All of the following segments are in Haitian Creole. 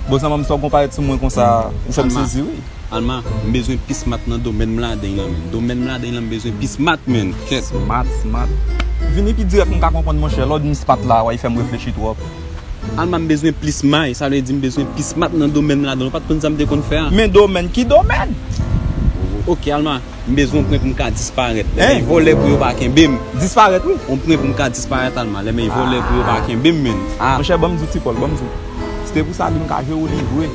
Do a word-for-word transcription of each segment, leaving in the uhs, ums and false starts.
Bon, zanmi m, sa w gon parèt sou mwen konsa, ou fè m sezi, wi. Alma, m bezwen plis mat nan domèn m ladann lan, menn. Domèn m ladann lan, m bezwen plis mat, menn. Kèt. Mat, mat. Vini pi dirèk, m ka konprann, monchè. Lè w di m mat la, w fè m reflechi twòp. Alma, m bezwen plis may, sa vle di m bezwen plis mat nan domèn m ladann lan. Ou pa t konn sa m te konn fè a. Men domèn, ki domèn? Ok, Alma, m bezwen yon pwen pou m ka disparèt. Lè men vòlè pou yo pa kenbe m. Disparèt, wi. Yon pwen pou m ka disparèt, Alma. Lè men vòlè pou yo pa kenbe m, menn. Ah. Monchè, ban m di w, Ti Pòl, ban m di w. Se te pou sa di m ka jere w li vre.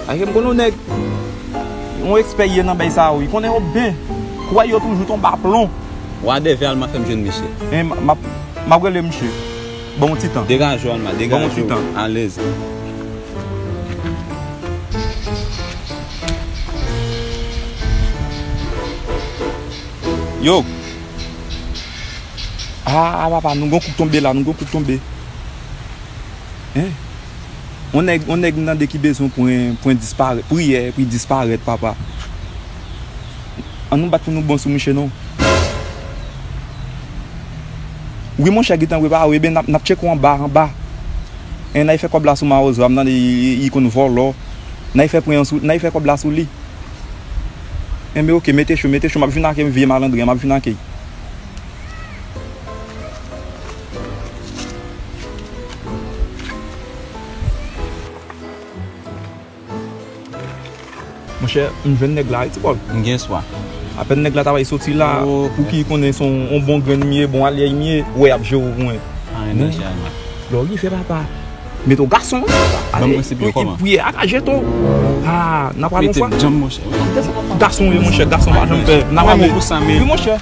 Paske m konnen yon nèg, yon ekspè ye nan bèy sa yo, wi. Konnen yo byen. Kwè yo toujou tonbe a plon. Wadèvè, Alma, fè m jwenn misye. Men, m ap, m ap rele misye. Ban m yon ti tan. Degaje w, Alma, degaje w. Ban m yon ti tan. Alèz. Yo. Ah, papa, nou gon kout tonbe la, nou gon kout tonbe. Hein? On nèg, on nèg m tande ki bezwen pwen, pwen disparèt, priyè, pou l disparèt, papa. An nou bat pou nou bon sou mouche non. Wi, monchè, gentan prepare, ebyen, n ap, n ap tcheke w anba, anba. En, n a fè kòb la sou mawozo a, m tande li, li, li konn vòlò. N a fè pwen an sou, n a fè kòb la sou li. Enben, oke, mete cho, mete cho, m ap vin ak vye malandren, m ap vin ak. Monchè, m jwenn nèg la, wi, Ti Pòl. M gen espwa. Apèn nèg la ta bay soti la, oh, pou ki konnen se yon, yon bon grenn m ye, bon alyè m ye, wè y ap jere w pou mwen. Anyen nan chè a. Lè w rive, papa, mete w gason, wi, papa. Ban m prensip yo kòman? Priyè a ka jete w. Ah, n a pral yon fwa. Mete m djanm, monchè. Gason w ye, monchè, gason pa janm pè. N a pral pou sa, men. Wi, monchè.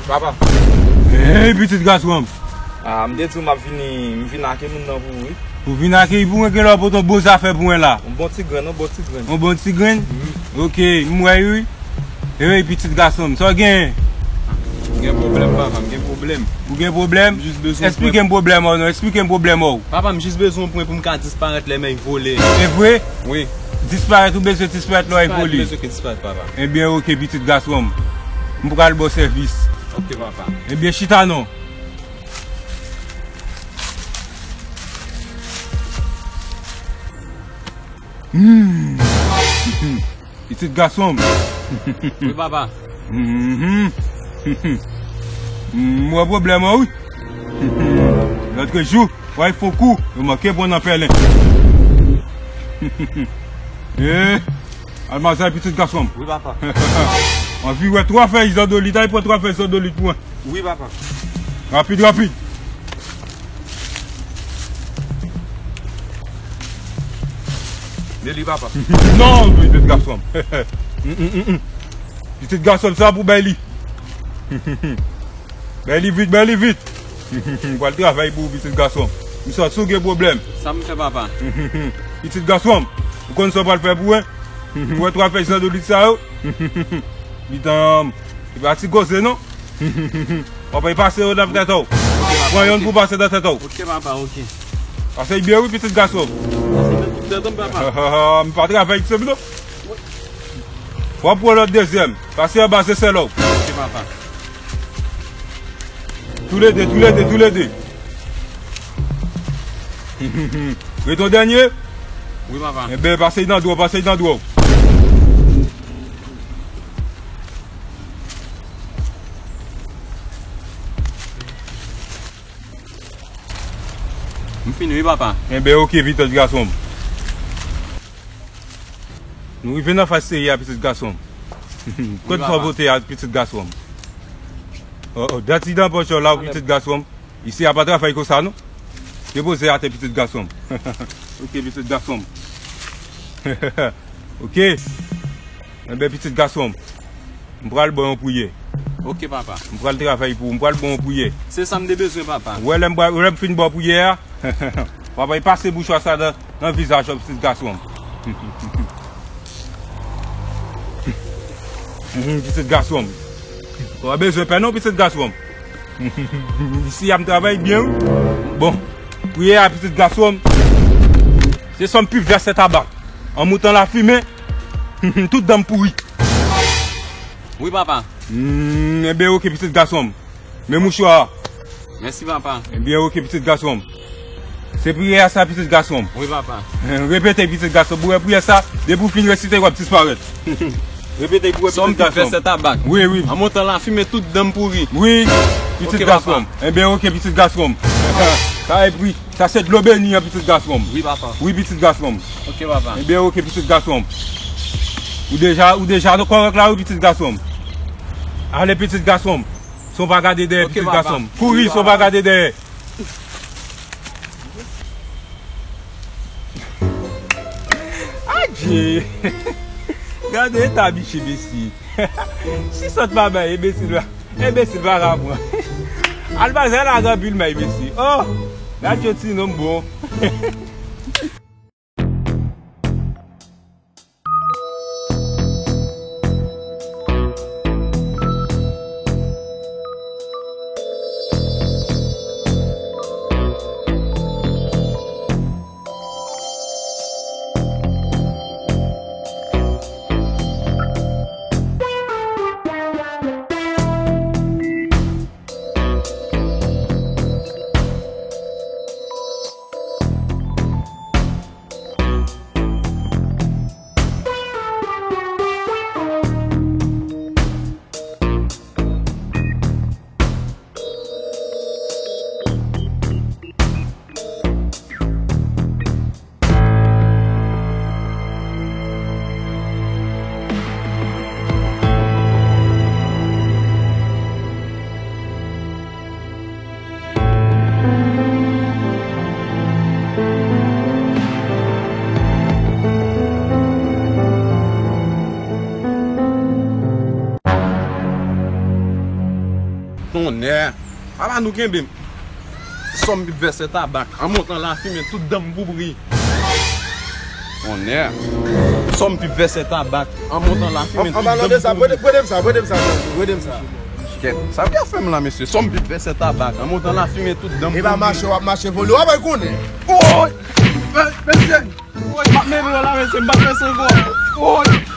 Papa. Hey, pitit gason m. Ah, m te di w m ap vini, m vin ak moun nan pou ou, wi. Ou vin ak pou mwen, gen lè w pote yon bon zafè pou mwen la. Yon bon ti grenn, yon bon ti grenn. Yon bon ti grenn? Wi. Ok, m wè, wi. Hey, pitit gason m, sa w gen? M gen pwoblèm, papa, m gen pwoblèm. Ou gen pwoblèm? M jis bezwen. Esplike m pwoblèm ou non, esplike m pwoblèm ou. Papa, m jis bezwen yon pwen pou m ka disparèt lè men vole. E vre? Wi. Disparèt, ou bezwen disparèt lè w vole? Disparèt, papa. Ebyen, oke, pitit gason m. M pral ba w sèvis. Oke, papa. Ebyen, chita non. Hmm. Pitit gason m. Wi, papa. Mhm. M wè pwoblèm an, wi. Lòt jou, w al fè kou, yo manke pran nan pèlen. Eh, Almazay, pitit gason m. Wi, papa. Anvi wè twa fèy zandolit, al pran twa fèy zandolit pou mwen. Wi, papa. Rapid, rapid. Men li, papa. Non, pitit gason m. Mm, mm, mm, mm. Pitit gason m, sa pou bay li. Bay li vit, bay li vit. M pral travay pou ou, pitit gason m. M santi w gen pwoblèm. Sa m fè, papa? Pitit gason m, ou konn sa w pral fè pou mwen? Ou wè twa fèy zandolit sa yo? Li tanm. Se pa ti koze, non. W ap pase yo nan tèt ou. Pran yonn pou pase nan tèt ou. Ok, papa, ok. Pase byen, wi, pitit gason. Pase nan tout tèt ou, papa. M pa travay se non. W ap pran lòt dezyèm. Pase anba zesèl ou. Ok, papa. Toulede, toulede, toulede. Rete yon dènye. Wi, papa. Enben, pase nan dwòl, pase nan dwòl. M fini, wi, papa. Enben, oke, pitit gason m. Nou rive nan faz seri a, pitit gason m. Wi, papa. Kot fò vote a, pitit gason m. Oh, oh, dat li nan pòch ou la, pitit gason m. Isi a pa travay konsa, non. Depoze atè, pitit gason m. Ok, pitit gason m. Ok. Enben, pitit gason m, m pral ba w yon priyè. Ok, papa. M pral travay pou ou, m pral ba w yon priyè. Se sa m te bezwen, papa. Ou wè lè m ba, lè m fin ba w priyè a, papa, e pase mouchwa sa nan, nan vizaj ou, pitit gason m. Mhm, pitit gason m. Ou pa bezwen pè non, pitit gason m. Isi a m travay byen, wi. Bon, priyè a, pitit gason m. Se sòm pip vèsè tabak. An moutan lafimen, tout dan m pouri. Wi, papa. Hmm, enben, ok, pitit gason m. Men mouchwa a. Mèsi, papa. Enben, ok, pitit gason m. Se priyè a sa, pitit gason m. Wi, papa. Repete, pitit gason m. Ou wè priyè sa, depi w fin resite, w ap disparèt. Repete pou wè, pitit gason m. Sòm pip vèsè tabak. Wi, wi. An montan lafimen, tout dan m pouri. Wi, pitit gason m. Ok, papa. Enben, ok, pitit gason m. Sa e pri, sa se dlo beni an, pitit gason m. Wi, papa. Wi, pitit gason m. Ok, papa. Enben, ok, pitit gason m. Ou deja, ou deja kòrèk la, wi, pitit gason m. Ale, pitit gason m. San w pa gade dèyè, pitit gason m. Ok, papa. Kouri, san w pa gade dèyè. Adje! Gade eta biche, mesye. Si sòt pa bay, enbesil pa, enbesil pa ka pran. Al pase la, gen anpil may, mesye. Oh! Gade yon ti nonm bon. Tonnè! Papa nou kenbe m. Sòm pip vèsè tabak. An montan lafimen, tout dan m pou bri. Tonnè. Sòm pip vèsè tabak. An montan lafimen, tout dan m pou bri. An palan de sa, prete, prete m sa, prete m sa, prete m sa. Kèt, sa k ap fè m la, mesye? Sòm pip vèsè tabak. An montan lafimen, tout dan m pou bri. E pa mache, w ap mache vole, w ap konnen. Oy! Mesye! Oy, m ap mele w la, mesye, m pa fè sa ankò. Oy!